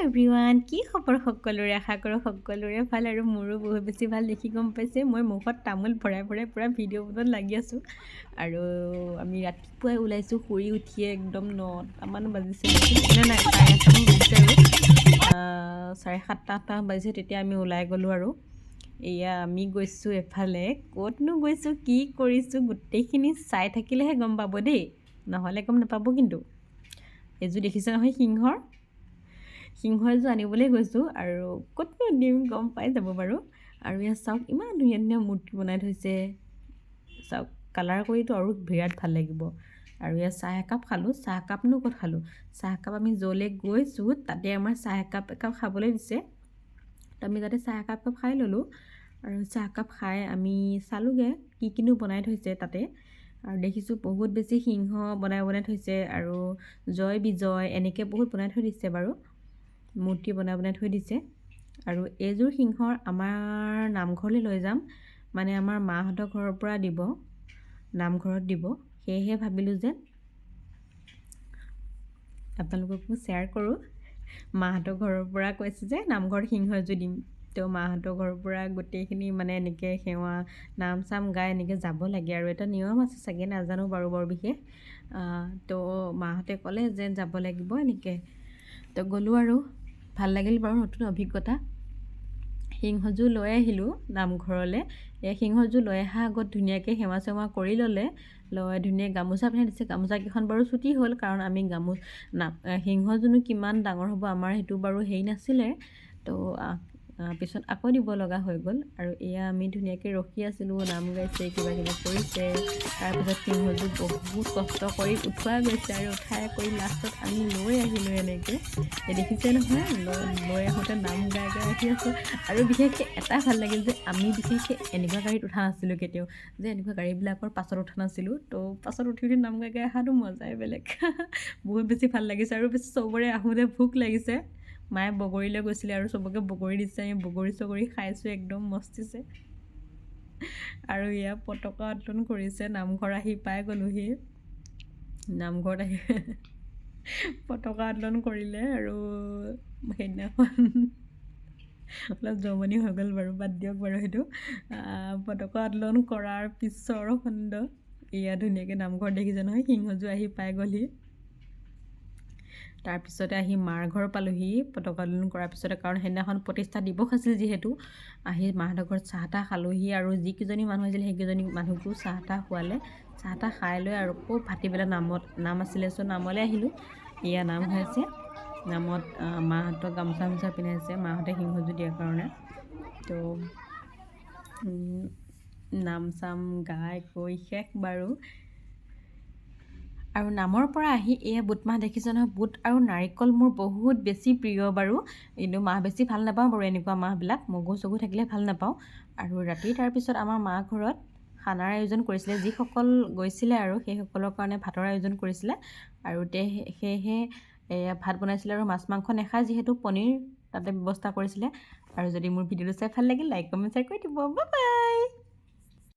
Everyone, কি খবৰ সকলোৰে? আশা কৰোঁ সকলোৰে ভাল আৰু মোৰো বহুত বেছি ভাল। দেখি গম পাইছে, মই মুখত তামোল ভৰাই ভৰাই পূৰা ভিডিঅ' বনোৱাত লাগি আছোঁ। আৰু আমি ৰাতিপুৱাই ওলাইছোঁ শুই উঠিয়ে, একদম 9টামান বাজিছে নেকি, নাই নাই 8:30মান বাজিছে আৰু 7:30, 8টা বাজিছে, তেতিয়া আমি ওলাই গ'লোঁ। আৰু এয়া আমি গৈছোঁ এফালে। ক'তনো গৈছোঁ, কি কৰিছোঁ, গোটেইখিনি চাই থাকিলেহে গম পাব দেই, নহ'লে গম নাপাব। কিন্তু এইযোৰ দেখিছে নহয়, সিংহৰ সিংহ এযোৰ আনিবলৈ গৈছোঁ আৰু ক'তনো দিম গম পাই যাব বাৰু। আৰু ইয়াত চাওক, ইমান ধুনীয়া ধুনীয়া মূৰ্তি বনাই থৈছে। চাওক, কালাৰ কৰিতো আৰু বিৰাট ভাল লাগিব। আৰু ইয়াত চাহ একাপ খালোঁ। চাহ একাপনো ক'ত খালোঁ? চাহ একাপ আমি য'লৈ গৈছোঁ তাতে আমাৰ চাহ একাপ একাপ খাবলৈ দিছে। তো আমি তাতে চাহ একাপ একাপ খাই ল'লোঁ। আৰু চাহ একাপ খাই আমি চালোঁগৈ কি কিনো বনাই থৈছে তাতে। আৰু দেখিছোঁ বহুত বেছি সিংহ বনাই বনাই থৈছে আৰু জয় বিজয় এনেকৈ বহুত বনাই থৈ দিছে বাৰু, মূৰ্তি বনাই বনাই থৈ দিছে। আৰু এইযোৰ সিংহৰ আমাৰ নামঘৰলৈ লৈ যাম, মানে আমাৰ মাহঁতৰ ঘৰৰ পৰা দিব, নামঘৰত দিব। সেয়েহে ভাবিলোঁ যে আপোনালোককো শ্বেয়াৰ কৰোঁ। মাহঁতৰ ঘৰৰ পৰা কৈছে যে নামঘৰত সিংহ এযোৰ দিম। তো মাহঁতৰ ঘৰৰ পৰা গোটেইখিনি মানে এনেকৈ সেৱা নাম চাম গাই এনেকৈ যাব লাগে আৰু এটা নিয়ম আছে চাগে, নাজানো বাৰু বৰ বিশেষ। তো মাহঁতে ক'লে যে যাব লাগিব এনেকৈ, তো গ'লোঁ আৰু ভাল লাগিল বাৰু, নতুন অভিজ্ঞতা। সিংহযোৰ লৈ আহিলোঁ নামঘৰলৈ। এই সিংহযোৰ লৈ অহা আগত ধুনীয়াকৈ সেৱা চেৱা কৰি ল'লে, লৈ ধুনীয়া গামোচা পিন্ধাই দিছে। গামোচাকেইখন বাৰু ছুটি হ'ল, কাৰণ আমি না সিংহযোৰনো কিমান ডাঙৰ হ'ব আমাৰ সেইটো বাৰু হেৰি নাছিলে। তো পিছত আকৌ দিব লগা হৈ গ'ল। আৰু এয়া আমি ধুনীয়াকৈ ৰখি আছিলোঁ, নাম গাইছে, কিবা কিবি কৰিছে। তাৰপিছত সিংহযোৰ বহুত কষ্ট কৰি উঠোৱা গৈছে আৰু উঠাই কৰি লাষ্টত আমি লৈ আহিলোঁ এনেকৈ। এই দেখিছে নহয়, লৈ লৈ আহোঁতে নাম গাই গাই আহি আছোঁ। আৰু বিশেষকৈ এটা ভাল লাগিল যে আমি বিশেষকৈ এনেকুৱা গাড়ীত উঠা নাছিলোঁ কেতিয়াও, যে এনেকুৱা গাড়ীবিলাকৰ পাছত উঠা নাছিলোঁ। তো পাছত উঠি উঠি নাম গাই গাই অহাটো মজাই বেলেগ, বহুত বেছি ভাল লাগিছে। আৰু বেছি চবৰে আহোঁতে ভোক লাগিছে। মায়ে বগৰী লৈ গৈছিলে আৰু চবকে বগৰী দিছে। আমি বগৰী চগৰী খাইছোঁ একদম মস্তিছে। আৰু এয়া পতাকা উত্তোলন কৰিছে। নামঘৰ আহি পাই গ'লোহি। নামঘৰত আহি পতাকা উত্তোলন কৰিলে। আৰু সেইদিনাখন অলপ জমনি হৈ গ'ল বাৰু, বাদ দিয়ক বাৰু সেইটো। পতাকা উত্তোলন কৰাৰ পিছৰ খণ্ড এয়া। ধুনীয়াকৈ নামঘৰ দেখিছে নহয়, সিংহযোৰ আহি পাই গ'লহি। তাৰপিছতে আহি মাৰ ঘৰ পালোহি পতাকা উত্তোলন কৰাৰ পিছতে, কাৰণ সেইদিনাখন প্ৰতিষ্ঠা দিৱস আছিল যিহেতু। আহি মাহঁতৰ ঘৰত চাহ তাহ খালোহি আৰু যিকেইজনী মানুহ আহিছিল সেইকেইজনী মানুহকো চাহ তাহ খোৱালে। চাহ তাহ খাই লৈ আৰু আকৌ ভাটিবেলা নামত নাম আছিলে, চ' নামলৈ আহিলোঁ। এয়া নাম হৈ আছে। নামত মাহঁতক গামোচা চামোচা পিন্ধাইছে, মাহঁতে সিংহযোৰ দিয়াৰ কাৰণে। তো নাম চাম গাই কৰি শেষ বাৰু। আৰু নামৰ পৰা আহি এয়া বুট মাহ দেখিছে নহয়। বুট আৰু নাৰিকল মোৰ বহুত বেছি প্ৰিয় বাৰু, কিন্তু মাহ বেছি ভাল নাপাওঁ বাৰু। এনেকুৱা মাহবিলাক মগু চগু থাকিলে ভাল নাপাওঁ। আৰু ৰাতি তাৰপিছত আমাৰ মা ঘৰত খানাৰ আয়োজন কৰিছিলে। যিসকল গৈছিলে আৰু সেইসকলৰ কাৰণে ভাতৰ আয়োজন কৰিছিলে। আৰু সেয়েহে এয়া ভাত বনাইছিলে আৰু মাছ মাংস নাখায় যিহেতু পনীৰ তাতে ব্যৱস্থা কৰিছিলে। আৰু যদি মোৰ ভিডিঅ'টো চাই ভাল লাগিল, লাইক, কমেণ্ট, শ্বেয়াৰ কৰি দিব। বাই।